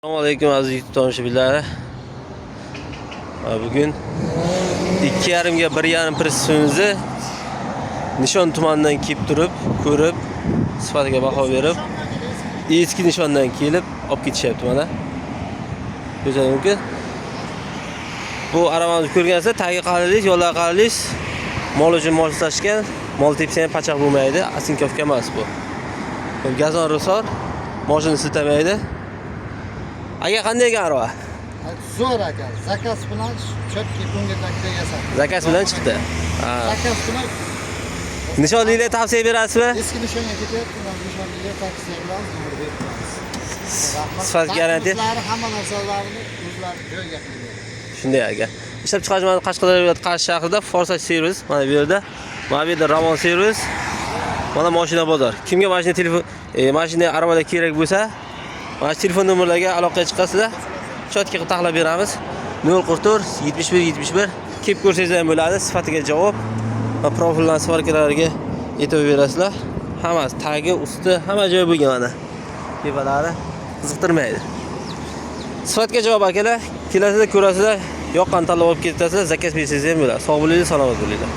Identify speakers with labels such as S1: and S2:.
S1: Assalomu alaykum, aziz YouTube tomoshabinlari. Bugun 2,5 ga 1,5 pritsepimizni Nishon tumanidan kelib turib, ko'rib, sifatiga baho berib, eski Nishondan kelib olib ketishyapti mana. Ko'rishingiz mumkin. Bu aravamizni ko'rgansizlar, tagi qalinlik, yo'llar qalinlik, mol uchun moslashgan, mol tepsa ham pachoq bo'lmaydi, оцинковка emas bu. Gazon rusor, mashina siltamaydi. Aka, qanday ekan arava?
S2: Zo'r, aka. Заказ bilan четкий ko'ngildagidek yasab.
S1: Заказ bilan chiqdi. Ha.
S2: Заказ bilan.
S1: Nishonliklar tavsiya berasizmi?
S2: Eski Nishonga ketyapti, nishonliga tavsiya qilamiz, nomer berib turamiz. Rahmat.
S1: Sifat garantiya.
S2: O'zlari hamma narsalarini o'zlari joyiga qilib beradi.
S1: Shunday, aka. Ishlab chiqarish mana Qashqadaryo viloyati, Qarshi shahrida Forsaj servis mana bu yerda. Mana bu yerda Ravon servis. Mana mashina bozor. Kimga mashina telefon, mashina aravalar kerak bo'lsa, mana shu telefon nomerlariga aloqaga chiqasizlar. Чётко qilib taxlab beramiz. 044 71 71. Kelib ko'rsangiz ham bo'ladi, sifatiga javob va profildan сварка lariga e'tibor berasizlar. Hammasi tagi, usti, hamma joyi bo'lgan mana. Tepalari qiziqtirmaydi. Sifatga javob, akalar. Kelasizlar, ko'rasizlar, yoqqan tanlab olib ketasizlar, заказ bersangiz ham bo'ladi. Sog' bo'linglar, salomat bo'linglar.